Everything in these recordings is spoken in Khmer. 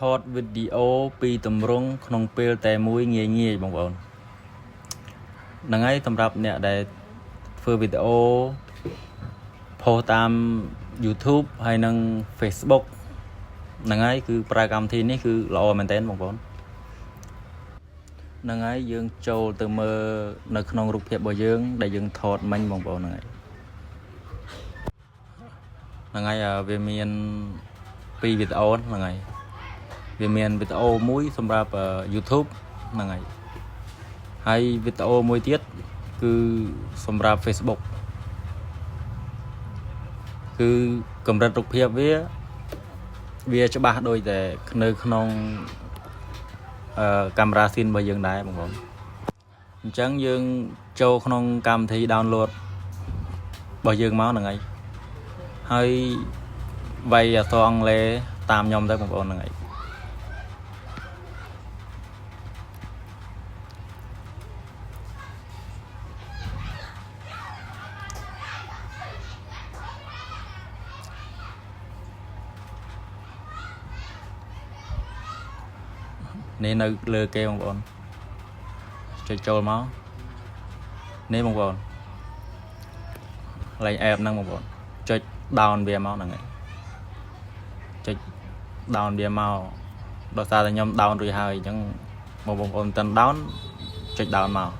ថតវីដេអូពីរទម្រង់ក្នុងពេលតែមួយងាយងាយបងប្អូនហ្នឹងហើយសម្រាប់អ្នកដែលធ្វើវីដេអូផុសតាម YouTube ហើយនិង Facebook ហ្នឹងហើយគឺប្រើកម្មវិធីនេះគឺល្អមែនទែនបងប្អូនហ្នឹងហើយយើងចូលទៅមើលនៅក្នុងរូបភាពរបស់យើង ដែលយើងថតមិញបងប្អូនហ្នឹងហើយហ្នឹងហើយវាមានពីរវីដេអូហ្នឹងហើយវាមានវីដេអូមួយសម្រាប់ YouTube ហ្នឹងហើយហើយវីដេអូមួយទៀតគឺសម្រាប់ Facebook គឺកម្រិតរូបភាពវាវាច្បាស់ដូចតែនៅក្នុងអឺកាមេរ៉ាស៊ីនរបស់យើងដែរបងប្អូនអញ្ចឹងយើងចូលក្នុងកម្មវិធី download របស់យើងមកហ្នឹងហើយហើយវាយអក្សរអង់គ្លេសតាមខ្ញុំទៅបងប្អូនហ្នឹងហើយនេះនៅលើគេបងប្អូនចុចចូលមកនេះបងប្អូនកន្លែង app ហ្នឹងបងប្អូនចុច down វាមកហ្នឹងហើយចុច down វាមកដោយសារតែខ្ញុំ down រួចហើយអញ្ចឹងបងប្អូនមិនទាន់ down ចុច down មក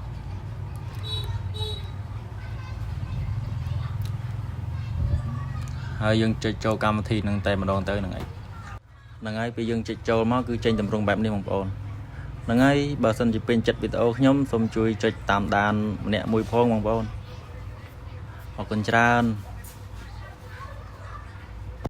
ហើយយើងចុចចូលកម្មវិធីហ្នឹងតែម្ដងទៅហ្នឹងហើយហ្នឹងហើយពេលយើងចុចចូលមកគឺចេញទម្រង់បែបនេះបងប្អូនហ្នឹងហើយបើសិនជាពេញចិត្តវីដេអូខ្ញុំសូមជួយចុចតាមដានម្នាក់មួយផងបងប្អូនអរគុណច្រើន។